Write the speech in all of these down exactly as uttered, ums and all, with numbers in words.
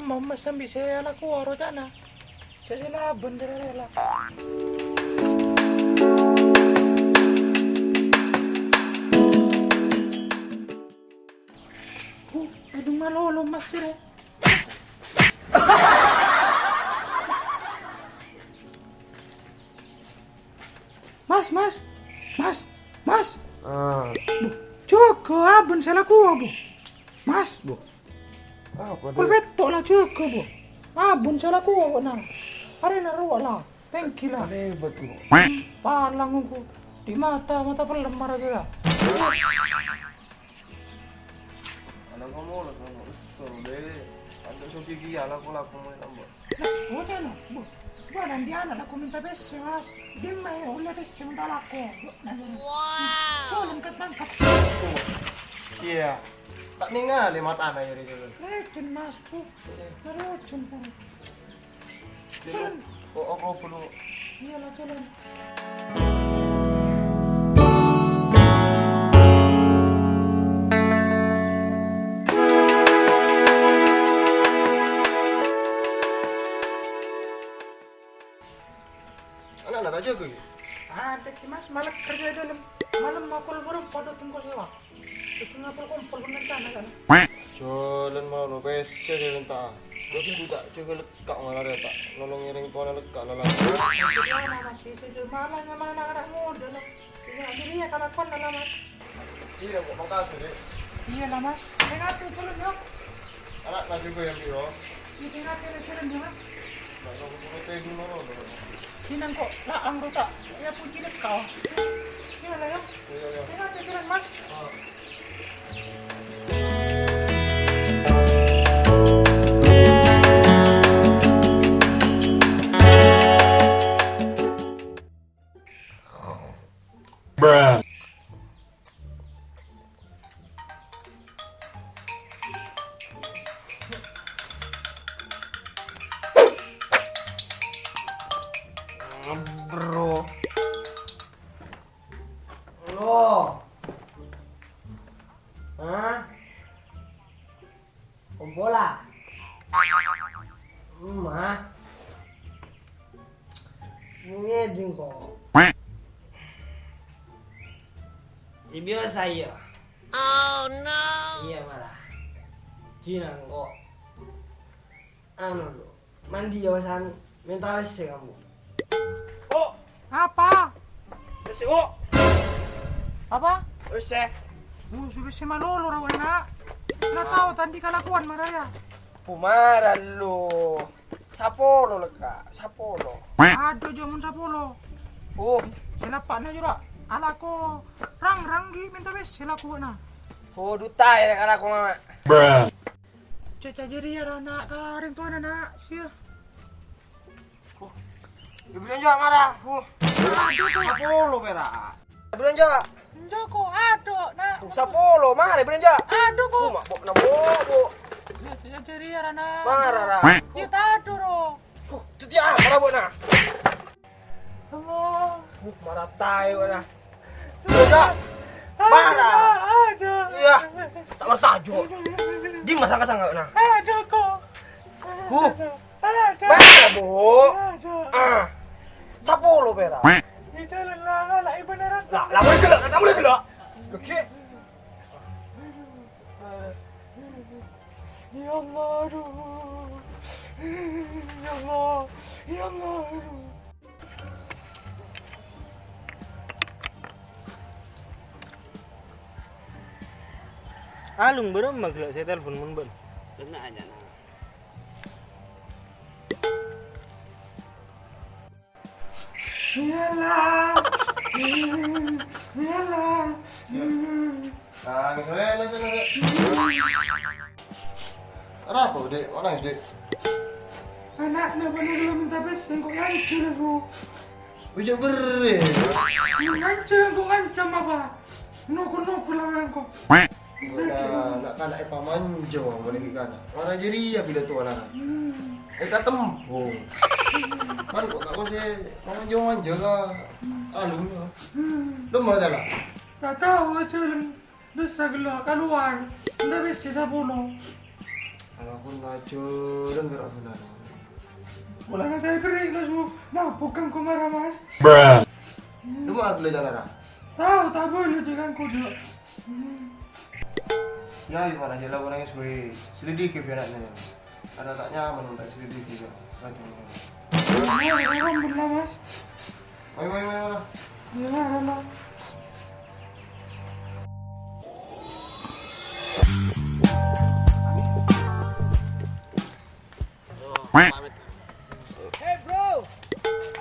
Mama sambi se alako aro ca'na. Ca'na bendera rela. Huh, edung malolo, Mas, jere. Mas, Mas. Mas, Mas. Ah. Bu, jaga abon se alako, Bu. Mas, Bu. Apa, Kol Dek? Beto' la jaga, Bu. Abon se alako, Bu, nah. Arena rowa la. Thank you la. Lebat, Bu. Palang, Bu. Di mata, mata pelem mara jala. Ana' kamu lah, kamu. Kesel, Dek. Ando sogi kia, laku-laku main ambek. Lah, bocah no, bu, bu, nanti anak aku minta pesse, Mas. Dia main oleh pesse minta laku. Yuk, nah, yuk. Wow. Tolong ket mangkat. Iya. Tak ningali matana ya, Rik. Lecen, Mas, bu. Iya. Lecen, bu. Jalan. Oh, aku perlu. Iya lah, jalan. Ana' la ta' jaga, ya? Ada, Ki, Mas. Malah kerja di dalam. Malam mapol baru pada tunggu sewa. Itu ngapol kompol pun rencana, kan? Jalan mau lo, pesse saya minta. Jadi tidak jaga lekak malah ya, tak. Nolong ngiring tuan lekak lah, lah. Itu dia, Mas. Itu dia. Malah sama anak-anak muda, loh. Iya, jadi ya, kalakuan lah, Mas. Iya, kok makasih, Dek. Iya lah, Mas. Saya ngatur turun, yuk. Anak lagi gue yang biro. Iya, saya ngatur turun, yuk, Mas. Nah, kalau gue teh dulu, loh. Sini kok, lah, anggota. Ya, puji deh kau. Iya lah, yuk. Iya, iya. Saya ngatur turun, Mas. Ah. Bruh. Bro. Lo. Hah? Kompola. Emma. Ngeding kok. Si biasa iya. Oh no. Iya malah. Cina kok. Anu lo. Mandi ya, San. Minta wes kamu. Oh. Apa? Wes, oh. Apa? Wes, eh. Lu sudah sih malolo rawan, nak. Nggak tahu tadi kalakuan marah ya. Pumara lo. Sapolo leka, sapolo. Aduh, jamun sapolo. Oh. Selapakna jura. Alako rang-rang gi minta wes selakuna. Oh, duta ya alako mama. Bruh. Caca jadi ya, anak karing tuan anak sih. Oh. Ibu Janjo marah. Oh. Aduh, tuh. Sapolo pera. Ibu Janjo. Enjo ko, aduh, nak. Sapolo, marah Ibu Janjo. Aduh, ko. Oh, mak, bok, na, bok, bok. Ya, ya, jadi ya, Rana. Marah, Ra. Ya, tadu, ro. Oh, itu dia, marah, bok, na. Allah. Uh, marah, tai, bok, na. Ibu Janjo. Marah. Aduh. Iya. Tak bertajuk. Di masa kasang, na. Aduh, ko. Huh. Aduh. Mana, Bu? Aduh. Ah. Sapolo pera. Di jalan lah, lah, ibu neraka. Lah, lah, boleh gelak, tak boleh gelak. Oke. Ya Allah, aduh. Ya Allah, ya Allah, aduh. Alung bârâmma ghellâ' sè telpon mon bâ'na? Denna' aja, nah. Iyalah. Iyalah. Nangis, weh, nangis, nangis. Arapa, Dek? Kok nangis, Dek? Ana'na bâ'na ghellâ' mènta pèssè, engko' èancor, Bu. Ojo berre. Ngancam, engko' ngancam apa? Nokor-nokor lawan engko'. Wah, nak kana' èpamanja, bâli kana'. Mara jârèya bilâ towa lanang. Hmm. Èkatembhung. Kan kok tak kose pamanja-manja ka anu, ya. Hmm. Lemah ta la? Tak tahu, aja, Lem. Bisa gelo keluar. Ndak bisa sapolo. Walaupun ajunan karo ajunan. Mulai nanti kering lah su. Nah, bukan kumara, Mas. Lu mau aku lihat, Nara? Tahu, tahu, lu jangan kudu. Ya, gimana aja lah, orangnya sebagai selidiki biar anaknya. Ada tak nyaman, tak selidiki, ya. Aduh. Ayo, orang bener, Mas. Ayo, ayo, ayo, ayo. Ya, ayo, ayo. Hei, bro.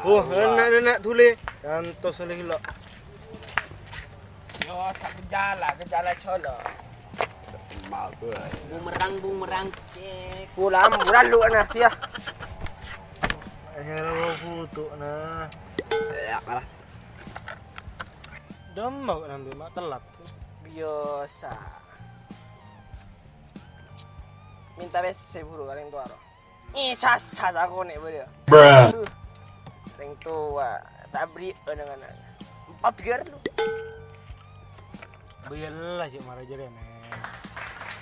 Oh, enak-enak dulu. Kantos oleh lo. Yo, sak gejala, gejala colo. Bumerang, bumerang, cek. Bulan, bulan lu anak dia. Akhirnya mau foto, nah. Ya, kalah. Dom mau nambah mak telat. Biasa. Minta bes saya buru paling tua, roh. Ih, sasa aku nih, bro. Bruh. Aduh. Reng tua, tabri dengan empat gear lu. Biarlah, cek marah aja deh, men.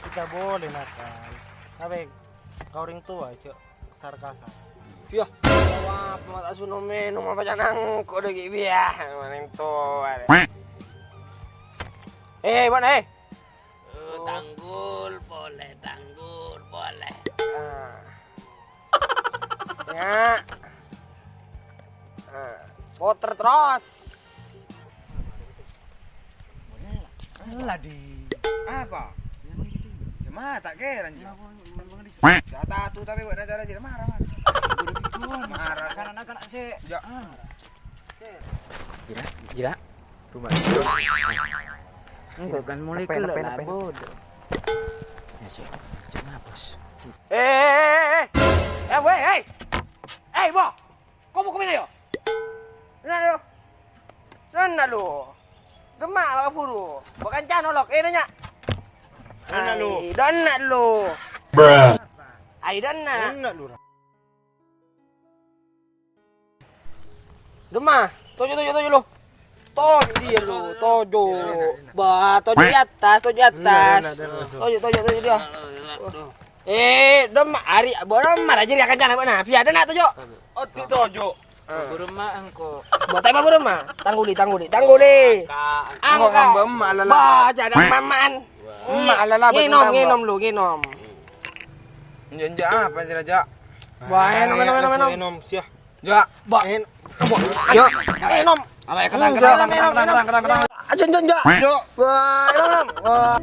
Kita boleh nakal. Tapi kau orang tua, cek sarkasan. Iya. Wah, mata suno minum apa jangan kok udah gitu ya. Mana yang tua. Eh, mana, eh? Oh, tanggul boleh, tanggul boleh. Ah. Ya. Ah. Puter terus. Lah, di. Apa? Cuma tak keren, Jo. Saya tahu, tapi buat acara aja marah, marah. Marah. Anak-anak sih. Jo. Gila, gila. Rumah. Enggak kan mulai. Apa, apa, apa? Bodoh. Ya, sih. Cuma bos. Eh, eh, eh, eh. Eh, weh, eh. Eh, Bo. Kok mau kemana, yo? Nah, yo. Nah, nah, lu. Demak lah buru. Bukan cah nolok. Eh, nanya. Nah, lu. Ai, donna lu. Bruh. Ai, donna. Donna lu. Duma, tojo, tojo, tojo lu. Tojo dia lu, tojo. Bah, tojo di atas, tojo di atas. Tojo, tojo, tojo dia. Eh, Duma, ari, bo Duma aja dia kencana, bana. Biar ada nak tojo. Oti tojo. Burung ma engko. Bo, tapi burung ma. Tangguli, tangguli, tangguli. Angka. Angka. Angka. Bah, jangan maman. Emak alala. Nginom, nginom lu, nginom. Enjak, enjak apa sih, Raja? Wah, enom, enom, enom, enom. Enom, sih. Ya, Mbak. En-, Mbak. Ya. Eh, nom. Ayo, ketang, ketang, ketang, ketang, ketang, ketang, ketang. Ayo, jon, jon, jon. Yo. Wah, nom, nom. Wah.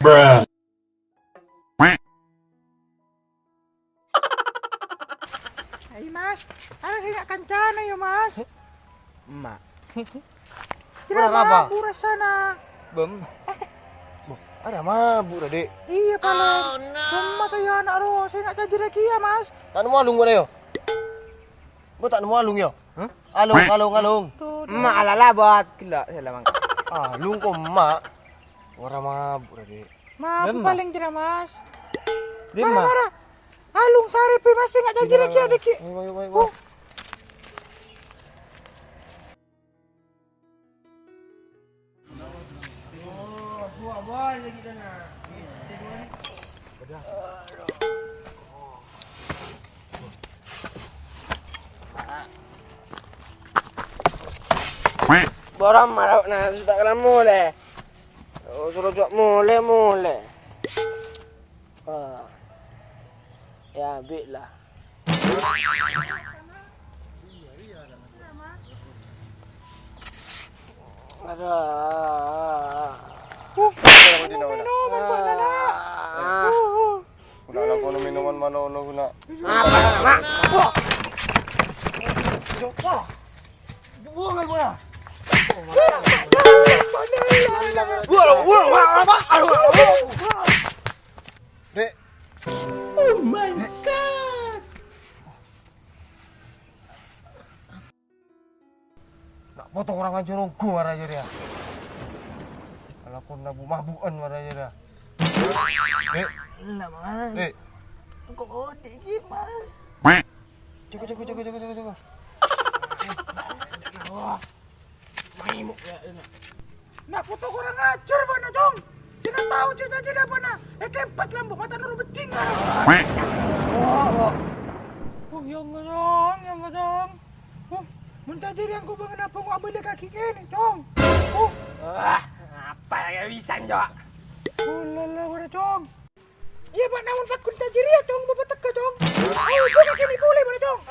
Bruh. Hai, Mas. Ana sing kancana ya, Mas. Emak. Kira Ora apa? Mabuk rasana. Bem. Boh, ada mabuk tadi. Iya, paling. Oh, no. Bem atau ya anak roh, saya nak caji lagi ya, Mas. Tak nemu alung mana yo? Bo tak nemu alung yo? Hah? Alung, alung, alung. Tuh, tuh. Emak alala buat gila, salah mangka. Alung kok emak? Ora mabuk tadi. Mabuk Bem, paling kira, Mas. Bem, Mara, Mak. Mara. Alung sare pe masih nggak jadi lagi ada ki. Ayo, ayo, ayo, ayo. Oh. Oh, dua boy lagi dah nak. Tiga boy. Udah. Bârâmma la, na, sè ta' kèra molè. Oh, soro jhâ' molè, molè. Ah. Ya, bi' la. Aduh. Minuman, Pak, Nana. Ah. Ghuna lakono minuman manono ghuna. Apa, Mak? Wah. Buang aku, ah. Wah, wah, wah, wah, wah. Dek. Oh my God. Na' poto korang ajar ongghu mara jârèya. Alako nabu-mabu'an mara jârèya. Dek. Lah, Mas. Dek. Kok odi' iki, Mas? Jaga, jaga, jaga, jaga, jaga, jaga. Wah. Maimuk ya, ini. Na' poto korang ajar bâ'na, Cong. Sè na' tao cè' cajâ apa na? Eh, kempet lampu mata noro' bedding, ah. Oh, ya Allah, Cong, ya Allah, Cong. Oh, mon cajâ rèya engko' bângal apa engko' abâli ka ghi' kènè', Cong. Oh. Wah, apa ya bisa, Cok? Oh, la, la, bâ'na, Cong. Iyâ, Pak, namong pagghun cajâ rèya, Cong, bâbâ tekka, Cong. Ayo, buka kènè' polè, bâ'na, Cong.